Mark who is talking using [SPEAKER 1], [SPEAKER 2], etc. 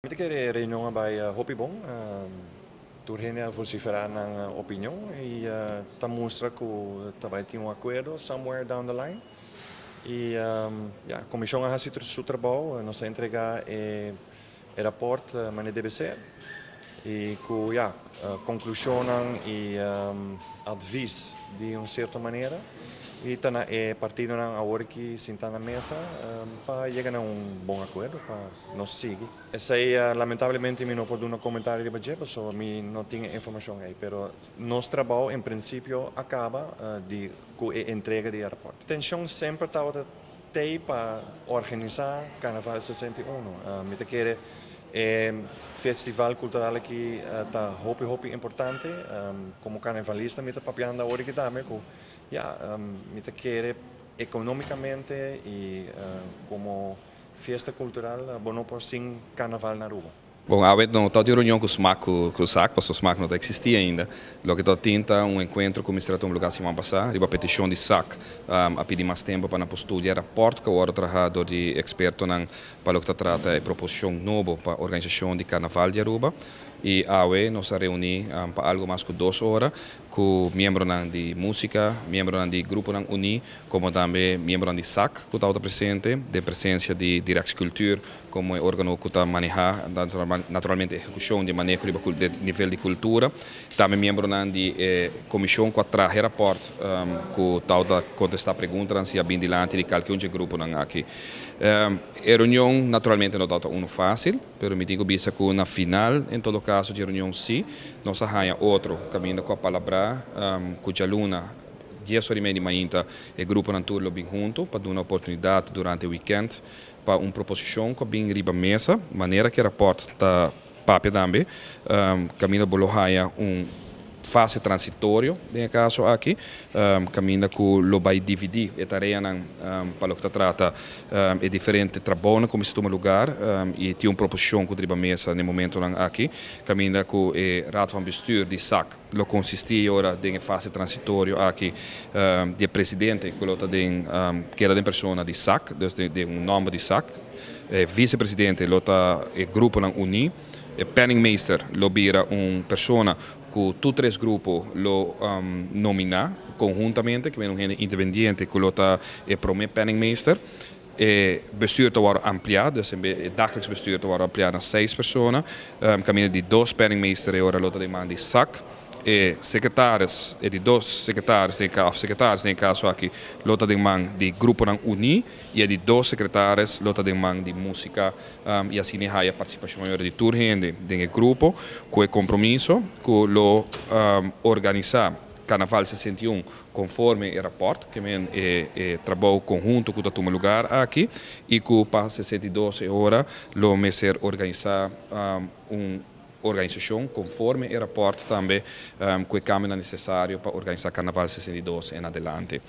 [SPEAKER 1] Mi ta kere e reunion a bai hopi bon. Tur hende a vocifera nan opinion y ta mustra cu ta bai tin un acuerdo somewhere down the line. Y ya, comision a haci su trabou, nos a entrega e rapport manera debe ser. Y cu, ya, conclusionnan y advies di un cierto manera. Y ta na e partidonan awor aki sinta na mesa pa yega na un bon acuerdo pa nos sigui. Esey lamentablemente mi no por duna comentario riba dje, paso mi no tin informacion ey, pero nos trabou en principio a caba di cu e entrega di e rapport. Intencion semper tabata tey pa organisa Carnaval 61. Mi ta kere e festival cultural aki ta hopi hopi importante. Como carnavalista mi ta papiando awor aki tambe cu, ya, mi ta kere economicamente y como fiesta cultural bo no por sin Carnaval na Aruba.
[SPEAKER 2] Bon, awe no tabatin reunion cu SMAC cu SAC, pasobra SMAC no ta existi ainda. Loke tabatin ta un encuentro cu mester a tuma lugar siman pasa, riba peticion di SAC a pidi mas tempo pa nan por studia e rapport cu a wordo traha door di expertonan pa loke ta trata e proposicion nobo pa organisacion di Carnaval di Aruba. Y awe nos a reuni pa algo mas cu 2 ora cu miembronan di musica, miembronan di gruponan uni, como tambe miembronan di SAC cu tabata presente, den presencia di Directie Cultuur como e organo cu ta maneha naturalmente ehecucion di maneho di nivel di cultura, tambe miembronan di comision cu a traha rapport cu tabata contesta pregunta si a bin dilanti di cualkier un gruponan aki. E reunion naturalmente no tabata uno facil, pero mi tin cu bisa cu na final, en todo caso, di reunion si, nos a haya otro caminda cu a palabra cu dialuna 10:30 di mainta e gruponan tur lo bin hunto pa duna oportunidad durante e weekend pa un proposicion cu bin riba mesa, manera cu e rapport ta papia tambe, caminda bo lo haya un fase transitorio den caso aki, caminda cu lo bay dividi e tareanan pa loke ta trata e diferente trabou cu ta tuma lugar y tin un proposicion cu riba mesa na e momentonan aki, caminda cu e Raad van Bestuur di SAC lo consisti ora den fase transitorio aki di presidente cu lo ta den keda den persona di SAC, dus di un nomber di SAC, e vicepresidente lo ta e gruponan uni, e penningmeester lo bira un persona cu tur tres grupo lo nomina conhuntamente, cu ta un hende independiente cu lo ta e prome penningmeester. E bestuur ta wordo amplia, dus e dagelijks bestuur ta wordo amplia na seis persona. Caminda di dos penningmeester e ora lo ta den man di SAC. E secretaris, e di dos secretaris, den of secretaris den caso aki, lo ta den man di gruponan uni y e di dos secretaris lo ta den man di musica y asina haya participacion di tur hende den grupo cu e compromiso cu lo organisa Carnaval 61 conforme e rapport, kiermen e trabou conhunto cu ta tuma lugar aki y cu pa 62 e ora lo mester organisa un organisacion conforme e rapport tambe, cu e cambio necesario pa organisa Carnaval 62 en adelante.